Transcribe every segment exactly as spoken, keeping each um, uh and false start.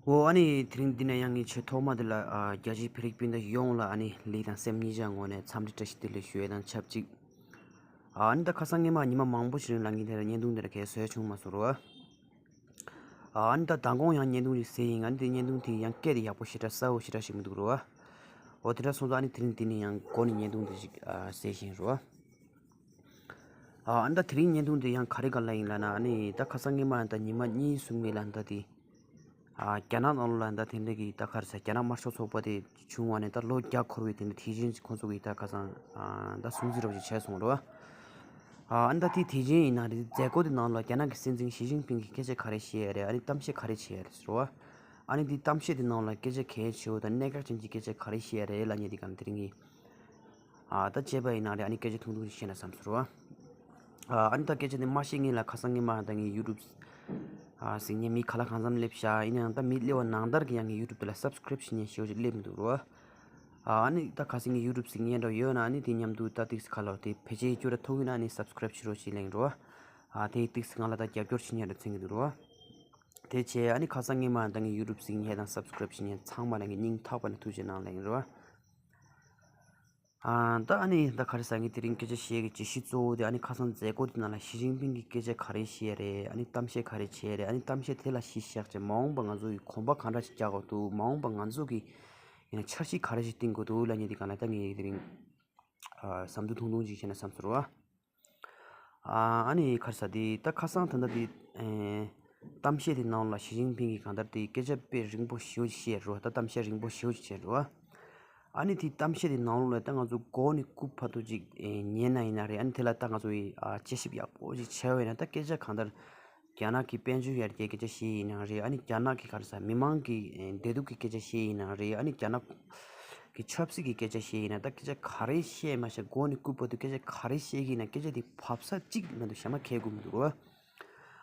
འོ། ཨ་ནི་དེ་རིང་འདི་ནས་ཡང་ངས་ཆེས་ཐོག་མ་དེ་ལ་ཨ་རྒྱ་ཆེའི་བོད་རིགས་སྤུན་ཟླ་ཡོངས་ལ་ཨ་ནི་ལུས་དང་སེམས་གཉིས་ཆ་ངོས་ནས་འཚམས་འདྲི་བཀྲ་ཤིས་བདེ་ལེགས་ཞུ་ཡས་དང་ཆབས་ཅིག་ཨ་ནི་ད་ཁ་སང་སྔོན་མ་ཉི་མ་མང་པོ་ཞིག་རིང་ལ་ངས་དེ་ལ་བརྙན་ཐུང་དེ་ལ་གས་བཟོས་བྱུང་མ་སོང་རོ། ཨ་ནི་ད་མདང་དགོང་ཡང་བརྙན་ཐུང་ཞིག་བཟོས་ཡིན། ཨ་ནི་དེ་བརྙན་ཐུང་དེ་ཡང་སྐད་དེ་ཡག་པོ་ཞེ་དྲག་གསལ་བོ་ཞེ་དྲག་ཞིག་མི་འདུག་རོ། འོ་དེ་འདྲ་སོང་ཙང་ཨ་ནི་དེ་རིང་འདི་ནས་ཡང་འགོ་ནས་བརྙན་ཐུང་དེ་ཞིག་ཨ་བཟོས་བཞིན་རོ། ཨ་ཨ་ནི་ད་དེ་རིང་བརྙན་ཐུང་དེ་ཡང་ག་རེ་ག་ལ་ཡིན་ལབ་ན། ཨ་ནི་ད་ཁ་སང་སྔོན་མ་ད་ཉི་མ་གཉིས་གསུམ་མེད་ལ་ད་དེ་ཨ་རྒྱ་ནག་ནང་ལོགས་ལ་ད་དེ་འདྲ་གི་ད་ག་རེ་ཟེར། རྒྱ་ནག་དམར་ཤོག་ཚོགས་པ་དེ་བྱུང་བ་ནས་ད་ལོ་བརྒྱ་འཁོར་བའི་དེ་འདྲ་དུས་ཆེན་ཁོང་ཚོ་གི་ད་ཁ་སང་ཨ་ད་སྲུང་བརྩི་རོགས་ཞིག་བྱས་སོང་རོ། ཨ་ཨ་ནི་ད་དེ་དུས་ཆེན་ཡིན་ན་རེད། མཛད་སྒོ་དེ་ནང་ལ་རྒྱ་ནག་གི་སྲིད་འཛིན་ཞི་ཅིན་ཕིང་གིས་སྐད་ཆ་ག་རེ་བཤད་ཡ་རེད། ཨ་ནི་གཏམ་བཤད་ག་རེ་བྱས་ཡ་རེད་ཟེར་རོ། ཨ་ནི་དེ་གཏམ་བཤད་དེ་ནང་ལ་སྐད་ཆ་གལ་ཆེ་བོ་དང་གནད་འགག་ཅན་གྱི་སྐད་ཆ་ག་རེ་བཤད་ཡ་རེད་ལབ་མཁན་དེ་ག་ནི་དེ་རིང་གི་ཨ་ད་བྱས་པ་ཡིན་ན་རེད། ཨ་ནི་སྐད་ཆ་ཐུང་ཐུང་ཞིག་བཤད་ན་བསམ་སོང་རོ། ཨ་ཨ་ནི་ད་སྐད་ཆ་དེ་མ་བཤད་སྔོན་ལ་ཁ་སང་སྔོན་མ་ད་ངས་ཡུ་ཊུབ་ཨ་གཟིགས་མཁན་མི་ག་ལ་གང་འཚམ་སླེབས་ཤག་ཡིན་ནའང་ད་མི་སླེབས་པ་ནང་ལྟར་གྱི་ཡང་ངས་ཡུ་ཊུབ་དེ་ལ་སབ་སི་ཀ་རེབ་བྱེད་མཁན་ཞེ་པོ་ཅིག་སླེབས་མི་འདུག་རོ། ཨ་ཨ་ནི་ད་གལ་སྲིད་ངས་ཡུ་ཊུབ་གཟིགས་མཁན་འདྲ་ཡོད་ན་ཨ་ནི་དེ་མཉམ་དུ་ད་ཏིག་ཙམ་ག་ལ་དེ་བེད་སྤྱོད་བཅུག་ར་ཐུབ་ཡོད་ན་ཨ་ནི་སབ་སི་ཀ་རེབ་བྱེད་རོགས་ཞེས་གླེང་རོ། ཨ་དེ་ཏིག་ཙམ་ང་ལ་ད་རྒྱབ་སྐྱོར་བྱེད་མཁན་འདྲ་མཚོན་གྱི་འདུག་རོ། དེ་བྱས་ཨ་ནི་ཁ་སང་སྔོན་མ་ད་ངས་ཡུ་ཊུབ་གཟིགས་མཁན་དང་སབ་སི་ཀ་རེབ་བྱེད་མཁན་ཚང་མ་ལ་ངས་སྙིང་ཐག་པ་ནས་ཐུགས་རྗེ་གནང་ལབ་ཡིན་རོ། ཨ་ད་ཨ་ནི་ད་ག་རེ་ཟེར། ངས་དེ་རིང་སྐད་ཆ་བཤད་ཀྱི་བརྗོད་གཞི་གཙོ་བོ་དེ་ཨ་ནི་ཁ་སང་མཛད་སྒོ་དེ་ནང་ལ་ཞི་ཅིན་ཕིང་གིས་སྐད་ཆ་ག་རེ་བཤད་རེད། ཨ་ནི་གཏམ་བཤད་ག་རེ་བྱས་རེད། ཨ་ནི་གཏམ་བཤད་དེ་ལ་གཞི་བཞག་བྱས་མ་འོངས་པ་ང་ཚོ་གི་གོམ་པ་གང་འདྲ་ཞིག་རྒྱག་དགོས་འདུག་མ་འོངས་པ་ང་ཚོ་གི་ཡིན་ན་འཆར་གཞི་ག་རེ་ཞིག་བཏིང་དགོས་འདུག་ལབ་མཁན་དེ་ག་ལ་ད་ངས་དེ་རིང་ཨ་བསམ་ཚུལ་ཐུང་ཐུང་ཅིག་བཤད་ན་བསམ་སོང་རོ། ཨ་ཨ་ནི་ག་རེ་ཟེར། དེ་ད་ཁ་སང་ད་ལྟ་དེ་ཨེ་གཏམ་བཤད་དེ་ནང་ལ་ཞི་ཅིན་ཕིང་གིས་གང་ལྟར་དེ་སྐད་ཆ་དཔེ་རིང་པོ་ཞེ་པོ་ཅིག་བཤད་རོ། ད་གཏམ་བཤད་རིང་པོ་ཞེ་པོ་ཅིག་བྱས་རོ། ཨ་ནི་དེ་གཏམ་བཤད་དེ་ནང་ལོགས་ལ་ད་ང་ཚོ་མགོ་ནས་རྐུབ་བར་དུ་ཅིག་ཨེ་ཉན་ན་ཡིན་ན་རེད། ཨ་ནི་དེ་ལ་ད་ང་ཚོ་ཡི་ཨ་དཔྱད་ཞིབ་ཡག་པོ་ཅིག་བྱས་པ་ཡིན་ན་ད་སྐད་ཆ་གང་ལྟར་རྒྱ་ནག་གི་དཔལ་འབྱོར་ཡར་རྒྱས་སྐད་ཆ་བཤད་ཡིན་ན་རེད། ཨ་ནི་རྒྱ་ནག་གི་ག་རེ་ཟེར། མི་མང་གི་ཨེ་བདེ་སྡུག་གི་སྐད་ཆ་བཤད་ཡིན་ན་རེད། ཨ་ནི་རྒྱ་ནག་གི་ཆབ་སྲིད་ཀྱི་སྐད་ཆ་བཤད་ཡིན་ན་ད་སྐད་ཆ་ག་རེ་བཤད་མ་བཤད་མགོ་ནས་རྐུབ་བར་དུ་སྐད་ཆ་ག་རེ་བཤད་ཀྱི་ཡིན་ན་སྐད་ཆ་དེ་བབས་ས་གཅིག་མ་གཏོགས་གཞན་པ་གང་ཡང་གོ་མི་འདུག་རོ།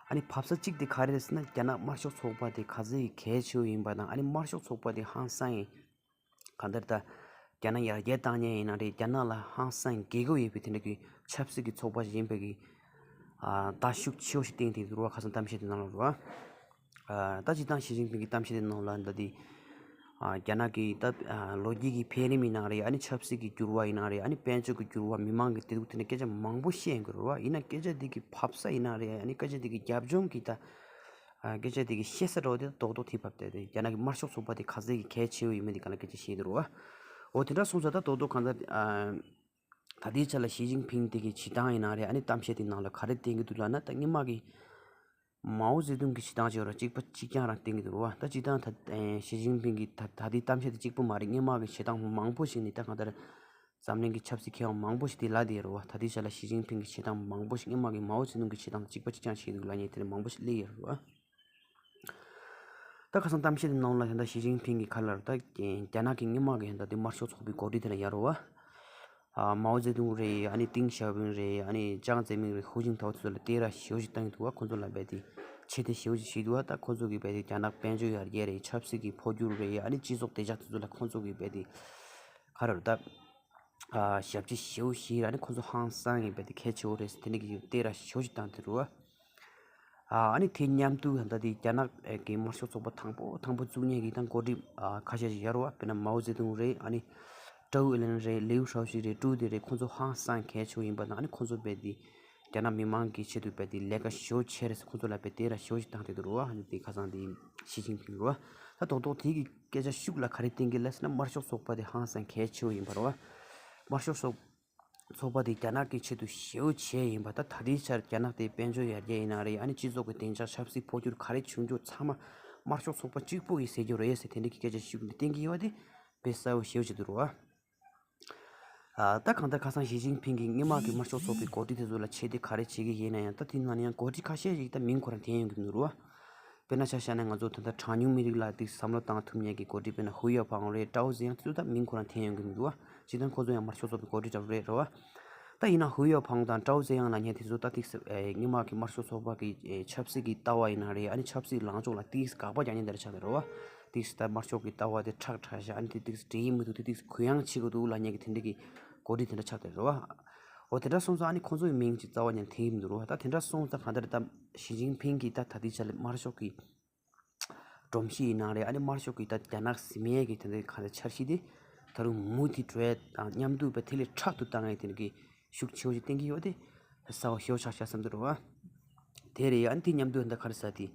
ཨ་ནི་བབས་ས་གཅིག་དེ་ག་རེ་རེད་ཟེར་ན་རྒྱ་ནག་དམར་ཤོག་ཚོགས་པ་དེ་ག་ཚོད་ཀྱི་གལ་ཆེ་བོ་ཡིན་པ་དང་། ཨ་ནི་དམར་ཤོག་ཚོགས་པ་དེ་ཧང་སང་ཡིན། གང་ལྟར་ད་རྒྱ་ནག་ཡར་རྒྱས་བཏང་མཁན་ཡིན་ན་རེད། རྒྱ་ནག་ལ་ཧང་སང་དགོས་ཀྱི་ཡོད་པའི་དེ་འདྲ་གི་ཆབ་སྲིད་ཀྱི་ཚོགས་པ་ཞིག་ཡིན་པའི་གི་ཨ་ད་ཤུགས་ཆེ་བོ་ཞིག་བཏིང་དེ་འདུག་རོ། ཁ་སང་གཏམ་བཤད་དེ་ནང་ལ་རོ། ཨ་ད་སྤྱིར་བཏང་ཞི་ཅིན་ཕིང་གི་གཏམ་བཤད་དེ་ནང་ལ་ད་དེ་ཨ་རྒྱ་ནག་གི་ད་ཨ་ལོ་རྒྱུས་ཀྱི་འཕེལ་རིམ་ཡིན་ན་རེད། ཨ་ནི་ཆབ་སྲིད་ཀྱི་འགྱུར་བ་ཡིན་ན་རེད། ཨ་ནི་དཔལ་འབྱོར་གྱི་འགྱུར་བ། མི་མང་གི་བདེ་སྡུག་དེ་འདྲ་སྐད་ཆ་མང་པོ་བཤད་ཡོང་གི་རེད་རོ། ཡིན་ན་སྐད་ཆ་དེ་གི་བབས་ས་ཡིན་ན་རེད། ཨ་ནི་སྐད་ཆ་དེ་གི་རྒྱབ་ལྗོངས་ཀྱི་ད་ཨ་སྐད་ཆ་དེ་གི་བཤད་ས་འདྲ་བོ་དེ་རྡོག་རྡོག་དེ་བབས་ཏེ་དེ་རྒྱ་ནག་གི་དམར་ཤོག་ཚོགས་པ་དེ་ག་ཚོད་ཀྱི་གལ་ཆེ་བོ་ཡིན་མིན་དེ་ག་ལ་སྐད་ཆ་བཤད་འདུག་རོ། འོ་དེ་འདྲ་སོང་ཙང་ད་རྡོག་རྡོག་གང་ལྟར་ཨ་ད་ལྟའི་ཆ་ལ་ཞི་ཅིན་ཕིང་དེ་གི་བྱེད་སྟངས་ཡིན་ན་རེད། ཨ་ནི་གཏམ་བཤད་དེ་ནང་ལ་ག་རེ་བསྟན་གྱི་འདུག་ལབ་ན། ད་སྔོན་མ་གི་མའོ་ཙེ་ཏུང་གི་བྱེད་སྟངས་བྱས་ར་གཅིག་པ་གཅིག་རྐྱང་རང་བསྟན་གྱི་འདུག་རོ། ད་སྤྱིར་བཏང་ད་ཨེ་ཞི་ཅིན་ཕིང་གི་ད་ད་ལྟའི་གཏམ་བཤད་དེ་གཅིག་པུ་མ་རེད། སྔོན་མ་གི་བྱེད་སྟངས་མང་པོ་ཞིག་ནི་ད་གང་ལྟར་འཛམ་གླིང་གི་ཆབ་སྲིད་མཁས་དབང་མང་པོ་ཞིག་དེ་ལབ་བསྡད་རེད་བ། ད་ལྟའི་ཆ་ལ་ཞི་ཅིན་ཕིང་གི་བྱེད་སྟངས་མང་པོ་ཞིག་སྔོན་མ་གི་མའོ་ཙེ་ཏུང་གི་བྱེད་སྟངས་གཅིག་པ་གཅིག་རྐྱང་བྱས་འདུག་ལབ་མཁན་དེ་འདྲ་མང་པོ་ཞིག་སླེབས་ཡོད་རེད་བ། ད་ཁ་སང་གཏམ་བཤད་དེ་ནང་ལ་ད་ལྟ་ཞི་ཅིན་ཕིང་གིས་ག་ལབ་རེད། ད་རྒྱ་ནག་གི་སྔོན་མ་གི་ད་ལྟ་དེ་དམར་ཤོག་ཚོགས་པའི་འགོ་ཁྲིད་དེ་ལ་ཡ་རོ་བ། ཨ་མའོ་ཙེ་ཏུང་རེད། ཨ་ནི་ཏིང་ཞའོ་ཕིང་རེད། ཨ་ནི་ཅང་ཙེ་མིང་རེད། ཧུའུ་ཅིན་ཐའོ་དེ་ཚོ་ལ་སྟེར་ར་ཞེ་པོ་ཞིག་བཏང་གི་འདུག་བ། ཁོང་ཚོ་ལ་རྦད་དེ་ཆེ་མཐོང་ཞེ་པོ་ཞིག་བྱས་འདུག་བ། ད་ཁོང་ཚོ་གིས་རྦད་དེ་རྒྱ་ནག་དཔལ་འབྱོར་ཡར་རྒྱས་རེད། ཆབ་སྲིད་ཀྱི་འཕོ་འགྱུར་རེད། ཨ་ནི་སྤྱི་ཚོགས་བདེ་འཇགས་དེ་ཚོ་ལ་ཁོང་ཚོ་གིས་རྦད་དེ་ག་རེ་རེད་ད། ཨ་ཞབས་ཕྱི་ཞེ་པོ་ཞིག་ར་ནི་ཁོང་ཚོ་ཧང་སང་ཡིན་པ་དེ་གལ་ཆེ་བོ་རེད་ཟེར་དེ་འདྲ་གི་སྟེར་ར་ཞེ་པོ་ཞིག་བཏང་དེ་རུ་བ། ཨ་ནི་དེ་མཉམ་དུ་ད་ལྟ་དེ་རྒྱ་ནག་གི་དམར་ཤོག་ཚོགས་པ་དང་པོ་དང་པོ་བཙུགས་མཁན་གྱི་ད་འགོ་ཁྲིད་ཨ་ཁ་ཤས་ཤིག་ཡོད་རེད་བ། དཔེར་ན་མའོ་ཙེ་ཏུང་རེད། ཨ་ནི་ཀྲོའུ་ཨེ་ལན་རེད། ལིའུ་ཧྲའོ་ཞི་རེད། ཀྲུའུ་ཏེ་རེད། ཁོང་ཚོ་ཧང་སང་གལ་ཆེ་བོ་ཡིན་པ་དང་། ཨ་ནི་ཁོང་ཚོ་རྦད་དེ་རྒྱ་ནག་མི་མང་གི་ཆེད་དུ་རྦད་དེ་ལས་ཀ་ཞེ་པོ་བྱས་རེད་ཟེར་ཁོང་ཚོ་ལ་རྦད་དེ་ར་ཞེ་པོ་ཞིག་བཏང་དེ་འདུག་རེད་བ། ཨ་ནི་དེ་ཁ་སང་དེ་ཞི་ཅིན་ཕིང་རེད་བ། ད་རྡོག་རྡོག་དེ་གི་སྐད་ཆ་ཤུགས་ལ་ག་རེ་བསྟན་གྱི་ལབ་ཟེར་ན། དམར་ཤོག་ཚོགས་པ་དེ་ཧང་སང་གལ་ཆེ་བོ་ཡིན་པ་རེད་བ། དམར་ཤོག་ཚོགས་ཚོགས་པ་དེ་རྒྱ་ནག་གི་ཆེད་དུ་ཞེ་པོ་བྱས་ཡིན་པ། ད་ད་ལྟའི་ཆར་རྒྱ་ནག་དེ་དཔལ་འབྱོར་ཡར་རྒྱས་ཡིན་ན་རེད། ཨ་ནི་སྤྱི་ཚོགས་ཀྱི་བདེ་འཇགས་ཆབ་སྲིད་འཕོ་འགྱུར་ག་རེ་བྱུང་རྒྱུ་ཚང་མ་དམར་ཤོག་ཚོགས་པ་གཅིག་པོ་གིས་ཟེར་རྒྱུ་རེད་ཟེར་དེ་འདྲ་གི་སྐད་ཆ་ཤུགས་ནས་བསྟན་གྱི་ཡོད་པ་དེ་དཔེ་གསལ་པོ་ཞེ་པོ་ཅིག་འདུག་རེད་བ། ཨ་ད་གང་ལྟར་ཁ་སང་ཞི་ཅིན་ཕིང་གིས་སྔོན་མ་གི་དམར་ཤོག་ཚོགས་པའི་འགོ་ཁྲིད་དེ་ཚོ་ལ་ཆེ་བསྟོད་ག་རེ་བྱེད་ཀྱི་ཡིན་ན་ཡང་། ད་དེ་ནང་ནས་ཡང་འགོ་ཁྲིད་ཁ་ཤས་ཤིག་ད་མིང་ཁོ་རང་འཐེན་ཡོང་གི་མི་འདུག་རེད་བ། དཔེར་ན་ཆ་བཞག་ན་ང་ཚོ་ད་ལྟ་གྲངས་ཉུང་མི་རིགས་ལ་ཏིག་བསམ་བློ་བཏང་ཐུབ་མཁན་གྱི་འགོ་ཁྲིད། དཔེར་ན་ཧུའུ་ཡའོ་ཕང་རེད། ཀྲའོ་ཙེ་ཡང་དེ་ཚོ་ད་མིང་ཁོ་རང་འཐེན་ཡོང་གི་མི་འདུག་བ། སྤྱིར་བཏང་ཁོ་ཚོ་ཡང་དམར་ཤོག་ཚོགས་པའི་འགོ་ཁྲིད་འདྲ་པོ་རེད་རེད་བ། ད་ཡིན་ན་ཧུའུ་ཡའོ་ཕང་དང་ཀྲའོ་ཙེ་ཡང་ལབ་མཁན་དེ་ཚོ་ད་ཏིག་ཙམ་ཨེ་སྔོན་མ་གི་དམར་ཤོག་ཚོགས་པ་གི་ཨེ་ཆབ་སྲིད་ཀྱི་ལྟ་བ་ཡིན་ན་རེད། ཨ་ནི་ཆབ་སྲིད་ལངས་ཕྱོགས་ལ་ཏིག་ཙམ་དགག་པ་རྒྱག་མཁན་དེ་འདྲ་ཆགས་བསྡད་རེད་བ། ཏིག་ཙམ་ད་དམར་ཤོག་གི་ལྟ་བ་དེ་ཁྲག་ཁྲག་ཤག་ཨ་ནི་དེ་ཏིག་ཙམ་འགྲིག་གི་མི་འདུག་དེ་ཏིག་ཙམ་གུ་ཡངས་བྱེད་དགོས་འདུག་ལབ་མཁན་གྱི་དེ་འདྲ་གི་འགོ་ཁྲིད་དེ་འདྲ་ཆགས་བསྡད་རེད་བ། འོ་དེ་འདྲ་སོང་ཙང་ཨ་ནི་ཁོང་ཚོ་ཡི་མིང་ཅིག་རྩ་བ་ཉིད་ནས་འཐེན་གྱི་མི་འདུག་རེད་བ། ད་དེ་འདྲ་སོང་ཙང་གང་ལྟར་ད་ཞི་ཅིན་ཕིང་གིས་ད་ད་ལྟའི་ཆ་ལ་དམར་ཤོག་གི་ སྒྲོམ་གཞི་ཡིན་ནའང་རེད། ཨ་ནི་དམར་ཤོག་གི་ད་རྒྱ་ནག་ཟིན་མེད་ཀྱི་དེ་འདྲའི་ག་འདྲ་འཆར་གཞི་དེ་ད་རུང་མུ་མཐུད་འགྲོ་ཡ་དང་མཉམ་དུ་བས་དེ་ལས་ཁྲག་ཏུ་བཏང་ཡ་དེ་འདྲ་གི་ཤུགས་ཆེ་བོ་ཞིག་བསྟན་གྱི་ཡོད་དེ་གསལ་བོ་ཞེ་བོ་ཆགས་ཤག་བསམ་གྱི་འདུག་རོ། དེ་རེད། ཨ་ནི་དེ་མཉམ་དུ་ད་ག་རེ་ཟེར་དེ།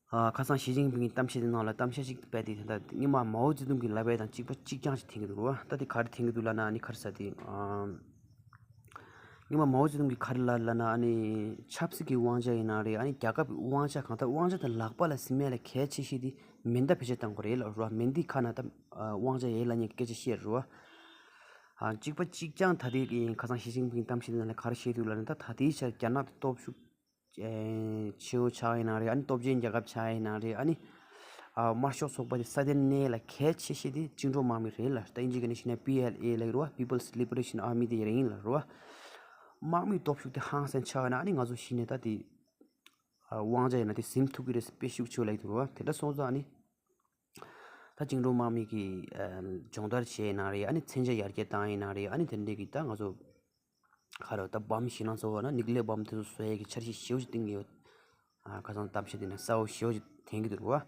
ཨ་ཁ་སང་ཞི་ཅིན་ཕིང་གི་གཏམ་བཤད་དེ་ནང་ལ་གཏམ་བཤད་ཅིག་སྤེལ་ཏེ་ད་ལྟ་སྔོན་མ་མའོ་ཙེ་ཏུང་གིས་ལབ་པ་དང་གཅིག་པ་གཅིག་རྐྱང་ཞིག་འཐེན་གྱི་འདུག་རོ། ད་དེ་ག་རེ་འཐེན་གྱི་འདུག་ལབ་ན་ཨ་ནི་ག་རེ་ཟེར་དེ། ཨ་སྔོན་མ་མའོ་ཙེ་ཏུང་གིས་ག་རེ་ལབ་ལབ་ན་ཨ་ནི་ཆབ་སྲིད་ཀྱི་དབང་ཆ་ཡིན་ན་རེད། ཨ་ནི་རྒྱལ་ཁབ་ཀྱི་དབང་ཆ་གང་ལྟར་དབང་ཆ་དེ་ལག་པ་ལ་ཟིན་མེད་ལ་གལ་ཆེ་ཤོས་དེ་མེ་མདའ་བེད་སྤྱོད་གཏང་དགོས་རེད་ལབ་རོ། མེ་མདའི་ཁ་ན་ད་དབང་ཆ་ཡོད་ལབ་མཁན་གྱི་སྐད་ཆ་བཤད་རོ། ཨ་གཅིག་པ་གཅིག་རྐྱང་ད་ལྟའི་གི་ཁ་སང་ཞི་ཅིན་ཕིང་གཏམ་བཤད་དེ་ནང་ལ་ག་རེ་བཤད་འདུག་ལབ་ན་ད་ད་ལྟའི་ཆར་རྒྱ་ནག་ཏུ་སྟོབས་ཤུགས་ཆེ་བོ་ཆགས་ཡིན་ན་རེད། ཨ་ནི་སྟོབས་ཆེན་རྒྱལ་ཁབ་ཆགས་ཡིན་ན་རེད། ཨ་ནི་ཨ་དམར་ཤོག་ཚོགས་པ་དེ་སྲ་བརྟན་གནས་ལ་གལ་ཆེ་ཤོས་དེ་བཅིངས་འགྲོལ་དམག་མི་རེད་ལ། ད་ཨིན་ཇི་སྐད་ནས་བཤད་ན་པི་ཨེལ་ཨེ་ལབ་རོ། People's Liberation Army དེ་ཡིན་ལ་རོ། དམག་མིའི་སྟོབས་ཤུགས་དེ་ཧང་སང་ཆགས་ཡོད་ན་ཨ་ནི་ང་ཚོ་གཞི་ནས་ད་དེ་ཨ་དབང་ཆ་ཡིན་ན་དེ་ཟིན་ཐུབ་ཀྱི་རེད་ཟེར་དཔེ་ཤུགས་ཆེ་བོ་ལབ་ཀྱི་འདུག་རོ། དེ་འདྲ་སོང་ཙང་ཨ་ནི། ད་བཅིངས་འགྲོལ་དམག་མི་གིས་ཨ་སྦྱོང་བརྡར་བྱས་ཡིན་ན་རེད། ཨ་ནི་མཚོན་ཆ་ཡར་རྒྱས་བཏང་ཡིན་ན་རེད། ཨ་ནི་དེ་འདྲས་ཀྱི་ད་ང་ཚོ་ག་རེ་ད་བམ་ཞིག་ལ་བཟོ་བ་ན་ནིག་ལེ་བམ་དེ་ཚོ་བཟོ་ཡས་ཀྱི་འཆར་གཞི་ཞེ་བོ་ཞིག་བཏིང་གི་ཡོད། ཨ་ཁ་སང་གཏམ་བཤད་དེ་ན་གསལ་བོ་ཞེ་བོ་ཞིག་འཐེན་གྱི་འདུག་རེད་བ།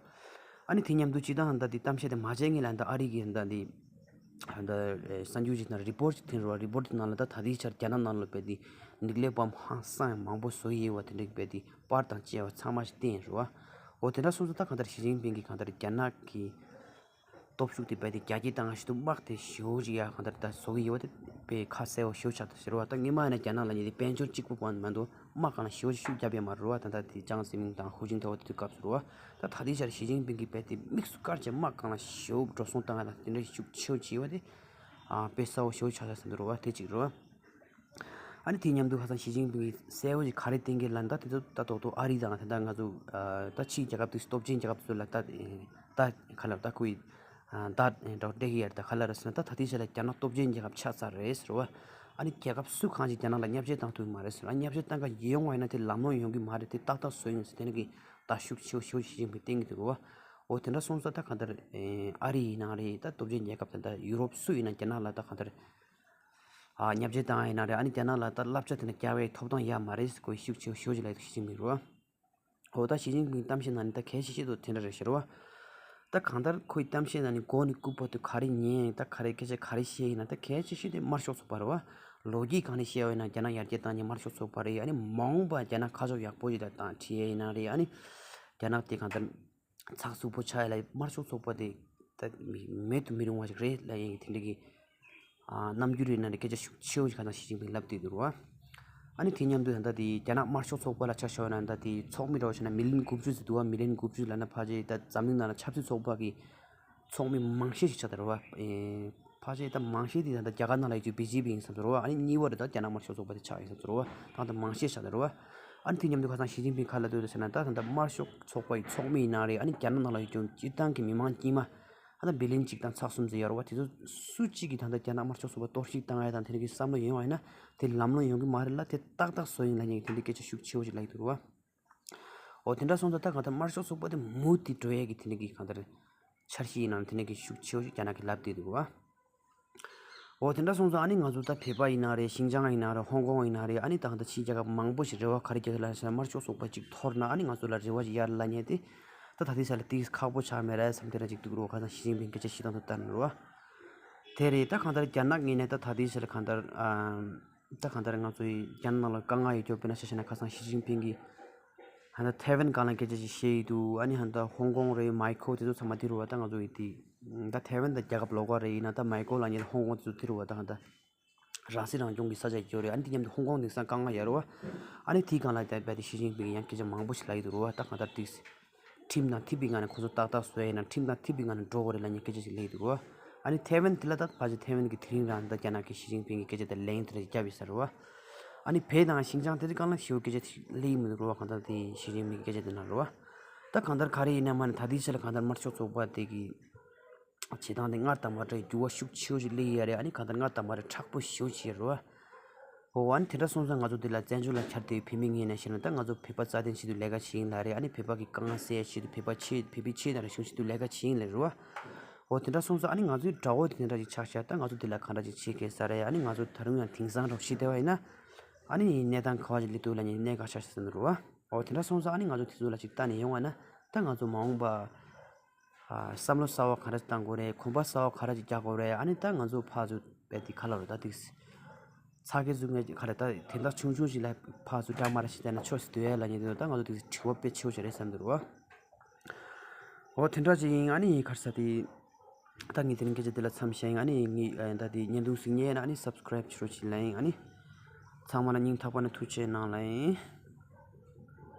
ཨ་ནི་དེ་མཉམ་དུ་སྤྱིར་བཏང་ད་འདི་གཏམ་བཤད་དེ་མ་བྱས་སྔོན་ལ་ད་ཨ་རི་གི་ད་འདི་ད་གསར་འགྱུར་ཞིག་ནང་རི་པོར་ཊི་ཞིག་འཐེན་རེད་བ། རི་པོར་ཊི་དེ་ནང་ལ་ད་ད་ལྟའི་ཆར་རྒྱ་ནག་ནང་ལ་བས་དེ་ནིག་ལེ་བམ་ཧང་སང་མང་པོ་བཟོ་ཡི་ཡོད་བ། དེ་འདྲས་བས་དེ་པར་དང་བཅས་པ་ཚང་མ་ཞིག་བསྟན་རེད་བ། འོ་དེ་འདྲ་སོང་ཙང་ད་གང་ལྟར་ཞི་ཅིན་ཕིང་གིས་གང་ལྟར་རྒྱ་ནག་གི་སྟོབས་ཤུགས་དེ་རྦད་དེ་རྒྱ་སྐྱེད་བཏང་ཞིག་ཏུ་དམག་དེ་ཞེ་པོ་ཅིག་ཡ་གང་ལྟར་ད་བཟོ་གི་ཡོད་པ་དེ་དཔེ་ཁ་གསལ་པོ་ཞེ་པོ་ཆགས་ད་ཟེར་བ། ད་སྔོན་མ་ཡིན་ན་རྒྱ་ནག་ལབ་མཁན་དེ་དཔལ་འབྱོར་གཅིག་པུ་པོ་མ་གཏོགས་དམག་སྒང་ལ་ཞེ་པོ་ཅིག་ཤུགས་རྒྱབ་ཡ་མ་རེད་བ། ད་ལྟ་དེ་ཅང་ཙེ་མིང་དང་ཧུའུ་ཅིན་ཐའོ་དེ་དུས་སྐབས་སུ་རེད་བ། ད་ད་ལྟའི་ཆར་ཞི་ཅིན་ཕིང་གིས་རྦད་དེ་དམིགས་སུ་བཀར་བྱས་དམག་སྒང་ལ་ཞེ་པོ་འགྲོ་སོང་བཏང་ཡ་དང་དེ་འདྲ་ཤུགས་ཆེ་པོ་བྱས་པ་དེ་ཨ་དཔེ་གསལ་པོ་ཞེ་པོ་ཆགས་ས་ཟེར་འདུག་རེད་བ། དེ་གཅིག་རེད་བ། ཨ་ནི་དེ་མཉམ་དུ་ཁ་སང་ཞི་ཅིན་ཕིང་གིས་གསལ་པོ་ཞིག་ག་རེ་བསྟན་གྱི་ལབ་ན་ད་དེ་ཚོ་ད་ཏོག་ཏོག་ཨ་རི་དང་ད་ལྟ་ང་ཚོ་ཨ་ད་ཕྱིའི་རྒྱལ་ཁབ་དེ་སྟོབས་ཆེན་རྒྱལ་ཁབ་དེ་ཚོ་ལ་ད་ད་ག་ལ་ད་ཁོའི་ད་འགྲོ་བསྡད་ཀྱི་ཡོད་རེད། ད་ག་ལ་རེད་ཟེར་ན་ད་ད་ལྟའི་ཆ་ལ་རྒྱ་ནག་སྟོབས་ཆེན་རྒྱལ་ཁབ་ཆགས་ཚར་རེད་ཟེར་བ། ཨ་ནི་རྒྱལ་ཁབ་སུ་གང་ཞིག་རྒྱ་ནག་ལ་བརྙས་བཅོས་བཏང་ཐུབ་ཀྱི་མ་རེད་ཟེར། ཨ་བརྙས་བཅོས་བཏང་ག་ཡོང་བ་ཡིན་ན་དེ་ལམ་ལྷོང་ཡོང་གི་མ་རེད། དེ་ཏག་ཏག་བཟོས་ཡོང་ཟེར་དེ་འདྲ་གི་ད་ཤུགས་ཆེ་བོ་ཞེ་པོ་ཞི་ཅིན་ཕིང་བསྟན་གྱི་འདུག་རེད་བ། འོ་དེ་འདྲ་སོང་ཙང་ད་གང་ལྟར་ཨ་རི་ཡིན་ན་རེད། ད་སྟོབས་ཆེན་རྒྱལ་ཁབ་དེ་འདྲ་ཡུ་རོབ་སུ་ཡིན་ན་རྒྱ་ནག་ལ་ད་གང་ལྟར་ཨ་བརྙས་བཅོས་བཏང་ཡ་ཡིན་ན་རེད། ཨ་ནི་རྒྱ་ནག་ལ་ད་བསླབ་བྱ་དེ་འདྲ་རྒྱག་པའི་ཐོབ་ཐང་ཡོད་མ་རེད་ཟེར་ཁོས་ཤུགས་ཆེ་བོ་ཞེ་པོ་ཅིག་ལབ་འདུག་ཞི་ཅིན་ཕིང་རེད་བ། འོ་ད་ཞི་ཅིན་ཕིང་གཏམ་བཤད་ནང་ནས་ད་གལ་ཆེ་ཤོས་དེ་དེ་འདྲ་རེད་ཟེར་བ། ད་གང་ལྟར་ཁོའི་གཏམ་བཤད་ནང་ནས་མགོ་ནས་རྐུབ་བར་དུ་ག་རེ་ཉན། ད་ག་རེ་སྐད་ཆ་ག་རེ་བཤད་ཡིན་ན་ད་གལ་ཆེ་ཤོས་དེ་དམར་ཤོག་ཚོགས་པ་རེད་བ། ལོ་རྒྱུས་སྒང་ནས་བཤད་པ་ཡིན་ན་རྒྱ་ནག་ཡར་རྒྱས་བཏང་མཁན་དམར་ཤོག་ཚོགས་པ་རེད། ཨ་ནི་མ་འོངས་པ་རྒྱ་ནག་ཁ་ཕྱོགས་ཡག་པོ་ཞིག་ལ་བཏང་ཁྲིད་ཡ་ཡིན་ན་རེད། ཨ་ནི་རྒྱ་ནག་དེ་གང་ལྟར་ཚགས་ཚུད་པོ་ཆགས་ཡ་ལ་དམར་ཤོག་ཚོགས་པ་དེ་ད་མེད་དུ་མི་རུང་བ་ཞིག་རེད་ལབ་ཡ་དེ་འདྲ་གི་ཨ་རྣམ་འགྱུར་ཡིན་ན་རེད། སྐད་ཆ་ཤུགས་ཆེ་བོ་ཞིག་ཁ་སང་ཞི་ཅིན་ཕིང་ལབ་བསྡད་འདུག་རེད་བ། ཨ་ནི་དེ་མཉམ་དུ་ད་ལྟ་དེ་རྒྱ་ནག་དམར་ཤོག་ཚོགས་པ་ལ་ཆ་བཞག་ན་ད་ལྟ་དེ་ཚོགས་མི་འདྲ་བོ་བྱས་ན་མི་ལིན་དགུ་བཅུ་ཙམ་འདུག་བ། མི་ལིན་དགུ་བཅུ་ལབ་ན་ཕལ་ཆེར་ད་འཛམ་གླིང་ནང་ལ་ཆབ་སྲིད་ཚོགས་པ་གི་ཚོགས་མི་མང་ཤོས་ཤིག་ཆགས་བསྡད་རེད་བ། ཨེ་ཕལ་ཆེར་ད་མང་ཤོས་དེ་ད་ལྟ་རྒྱ་གར་ནང་ལ་ཡོད་རྒྱུ་བི་ཇེ་པི་ཡིན་བསམ་ཚོར་བ། ཨ་ནི་གཉིས་པ་རེད་ད་རྒྱ་ནག་དམར་ཤོག་ཚོགས་པ་དེ་ཆགས་ཡིན་བསམ་ཚོར་བ། ད་ལྟ་མང་ཤོས་ཆགས་བསྡད་རེད་བ། ཨ་ནི་དེ་མཉམ་དུ་ཁ་སང་ཞི་ཅིན་ཕིང་ག་ལབ་འདུག་ཟེར་ན་ད་ད་ལྟ་དམར་ཤོག་ཚོགས་པ་ཡི་ཚོགས་མི་ཡིན་ན་རེད། ཨ་ནི་རྒྱ་ནག་ནང་ལ་ཡོད་རྒྱུ་སྤྱིར་བཏང་གི་མི་མང་དཀྱུས་མ་ཨ་ད་བི་ལིན་གཅིག་དང་ཚགས་གསུམ་ཙམ་ཡོད་རེད་བ། དེ་ཚོ་སུ་གཅིག་གིས་ད་ལྟ་རྒྱ་ནག་དམར་ཤོག་ཚོགས་པ་གཏོར་བཤིག་བཏང་ཡ་དང་དེ་འདྲ་གི་བསམ་བློ་ཡོང་བ་ཡིན་ན་དེ་ལམ་ལྷོང་ཡོང་གི་མ་རེད་ལ། དེ་ཏག་ཏག་བཟོ་ཡིན་ལབ་མཁན་དེ་འདྲའི་སྐད་ཆ་ཤུགས་ཆེ་བོ་ཞིག་ལབ་ཀྱི་འདུག་རེད་བ། འོ་དེ་འདྲ་སོང་ཙང་ད་གང་ལྟར་དམར་ཤོག་ཚོགས་པ་དེ་མུ་མཐུད་འགྲོ་ཡས་ཀྱི་དེ་འདྲ་གི་གང་ལྟར་འཆར་གཞི་ཡིན་ནའང་དེ་འདྲ་གི་ཤུགས་ཆེ་བོ་ཞིག་རྒྱ་ནག་གིས་ལབ་བསྡད་འདུག་རེད་བ། འོ་དེ་འདྲ་སོང་ཙང་ཨ་ནི་ང་ཚོ་ད་བོད་པ་ཡིན་ན་རེད། ཤིན་ཅང་ཡིན་ན་རེད། ཧོང་ཀོང་ཡིན་ན་རེད། ཨ་ནི་ད་གང་ལྟར་ཕྱིའི་རྒྱལ་ཁབ་མང་པོ་ཞིག་རེ་བ་ག་རེ་རྒྱག་གི་ལབ་ཟེར་ན་དམར་ཤོག་ཚོགས་པ་གཅིག་འཐོར་ན་ཨ་ནི་ང་ཚོ་ལ་རེ་བ་ཞིག་ཡར་ལ་ཉེ་དེ། ད་ད་ལྟའི་ཆ་ལ་ཏིག་ཁག་པོ་ཆགས་མེད་རེད་བསམ་དེ་འདྲ་ཅིག་འདུག་རེད་བ། ཁ་སང་ཞི་ཅིན་ཕིང་སྐད་ཆ་བཤད་སྟངས་དེ་ལྟར་ན་རེད་བ། དེ་རེད། ད་གང་ལྟར་རྒྱ་ནག་ངོས་ནས་ད་ད་ལྟའི་ཆ་ལ་གང་ལྟར་ཨམ། ད་གང་ལྟར་ང་ཚོའི་རྒྱ་ནག་ནང་ལ་དཀའ་ངལ་ཡོད་རྒྱུ་དཔེར་ན་ཆ་བཞག་ན་ཁ་སང་ཞི་ཅིན་ཕིང་གིས་ཧན་ད་ཐའེ་ཝན་སྒང་ལ་སྐད་ཆ་ཞིག་བཤད་ཡི་འདུག་ཨ་ནི་ཧན་ད་ཧོང་ཀོང་རེད། མའི་ཀོ་དེ་ཚོ་ཚང་མ་དེ་རུ་བ། ད་ང་ཚོ་ཡི་དེ་ད་ཐའེ་ཝན་ད་རྒྱལ་ཁབ་ལོགས་ཀ་རེད། ཡིན་ན་ད་མའི་ཀོ་ལབ་མཁན་ཧོང་ཀོང་དེ་ཚོ་དེ་རུ་བ། ད་ཧན་ད་རང་སྲིད་རང་སྐྱོང་གི་ས་ཆ་ཡོད་རེད། ཨ་ནི་དེ་མཉམ་དུ་ཧོང་ཀོང་དེང་སང་དཀའ་ངལ་ཡོད་རེད་བ། ཨ་ནི་དེའི་སྒང་ལ་ད་རྦད་དེ་ཞི་ཅིན་ཕིང་གིས་ཡང་སྐད་ཆ་མང་པོ་ཞིག་ལབ་ཡི་འདུག་རེད་བ། ད་གང་ལྟར་དེ་ཁྲིམས་དང་མཐུན་པའི་ངང་ནས་ཁོ་ཚོ་ཏག་ཏག་བཟོ་ཡ་ཡིན་ན་ཁྲིམས་དང་མཐུན་པའི་ངང་ནས་འགྲོ་དགོས་རེད་ལབ་མཁན་སྐད་ཆ་ཞིག་སླེབས་འདུག་རོ། ཨ་ནི་ཐའེ་ཝན་དེ་ལ་ད་ཕལ་ཆེར་ཐའེ་ཝན་གྱི་དེ་རིང་རང་ད་རྒྱ་ནག་གི་ཞི་ཅིན་ཕིང་གི་སྐད་ཆ་དེ་ལན་དེ་འདྲ་བརྒྱབ་ཡོད་ས་རེད་བ། ཨ་ནི་བོད་དང་ཤིན་ཅང་དེ་རིང་གང་ལ་ཞེ་པོ་སྐད་ཆ་ཞིག་སླེབས་མི་འདུག་རོ། གང་ལྟར་དེ་ཞི་ཅིན་ཕིང་གི་སྐད་ཆ་དེ་ནང་རེད་བ། ད་གང་ལྟར་ག་རེ་ཡིན་ན་མ་ནི་ད་ལྟའི་ཆ་ལ་གང་ལྟར་དམར་ཤོག་ཚོགས་པ་དེ་གི་བྱེད་སྟངས་དེ་སྔར་དང་མ་འདྲ་བའི་འགྱུར་བ་ཤུགས་ཆེ་བོ་ཞིག་སླེབས་ཡོད་རེད། ཨ་ནི་གང་ལྟར་སྔར་དང་མ་འདྲ་མཁྲེགས་པོ་ཞེ་པོ་ཅིག་རེད་བ། འོ་ཨ་ནི་དེ་འདྲ་སོང་ཙང་ང་ཚོ་འདི་ལ་བཙན་བྱོལ་ལ་འཁྱར་བསྡད་པའི་བོད་མི་ངོས་ནས་བཤད་ན་ད་ང་ཚོ་བོད་པ་རྩ་དོན་ཆེད་དུ་ལས་ཀ་བྱེད་ཡིན་ལབ་རེད། ཨ་ནི་བོད་པ་གི་དཀའ་ངལ་སེལ་ཡ་ཆེད་དུ་བོད་པ་ཆེད་བོད་པའི་ཆེད་དང་རིག་གཞུང་ཆེད་དུ་ལས་ཀ་བྱེད་ཡིན་ལབ་རེད་བ། འོ་དེ་འདྲ་སོང་ཙང་ཨ་ནི་ང་ཚོའི་དགྲ་བོ་དེ་དེ་འདྲ་ཅིག་ཆགས་ཤག་ད་ང་ཚོ་འདི་ལ་ག་འདྲ་ཅིག་བྱེད་དགོས་ས་རེད། ཨ་ནི་ང་ཚོ་ད་རུང་ཡང་དེང་སང་འདྲ་བོ་ཞིག་བལྟས་པ་ཡིན་ན་ཨ་ནི་གནས་སྟངས་ག་བ་ཅིག་སླེབས་འདུག་ལབ་ནས་གནད་འགག་ཆགས་ཤག་ཟེར་འདུག་རེད་བ། འོ་དེ་འདྲ་སོང་ཙང་ཨ་ནི་ང་ཚོ་དེ་ཚོ་ལ་ཅིག་ལྟ་ནས་ཡོང་བ་ན་ ད་ང་ཚོ་མ་འོངས་པ་ཨ་བསམ་བློ་གསར་བ་ག་འདྲ་ཞིག་བཏང་དགོས་རེད། གོམ་པ་གསར་བ་ག་འདྲ་ཞིག་རྒྱག་དགོས་རེད། ཨ་ནི་ད་ང་ཚོ་ཕར་ཚུར་དཔེ་དེ་ག་ལ་རོ་ད་དེ་ཚ་གི་ཟུག་ངས་ག་རེ་ད་དེ་འདྲ་ཆུང་ཆུང་ཞིག་ལ་ཕར་ཚུར་འདྲ་མ་འདྲ་ཞིག་བལྟས་ན་ཆོག་ཟེར་འདོད་ཡ་ལ་ཉེ་དེ་ད་ང་ཚོ་དེ་དྲི་བ་དཔེ་ཆེ་བོ་ཞིག་རེད་བསམ་འདུག་རོ། འོ་དེ་འདྲ་ཅིག་ཡིན། ཨ་ནི་ག་རེ་ཟེར་དེ། ད་ངས་དེ་རིང་སྐད་ཆ་འདི་ལ་མཚམས་བཞག་ཡིན། ཨ་ནི་ངས་ཨ་ད་དེ་བརྙན་ཐུང་གཟིགས་མཁན་ཡིན་ན་ཨ་ནི་སབ་སི་ཀ་རེབ་བྱེད་རོགས་བྱེད་ལབ་ཡིན། ཨ་ནི་ཚང་མ་ལ་སྙིང་ཐག་པ་ནས་ཐུགས་རྗེ་གནང་ལབ་ཡིན།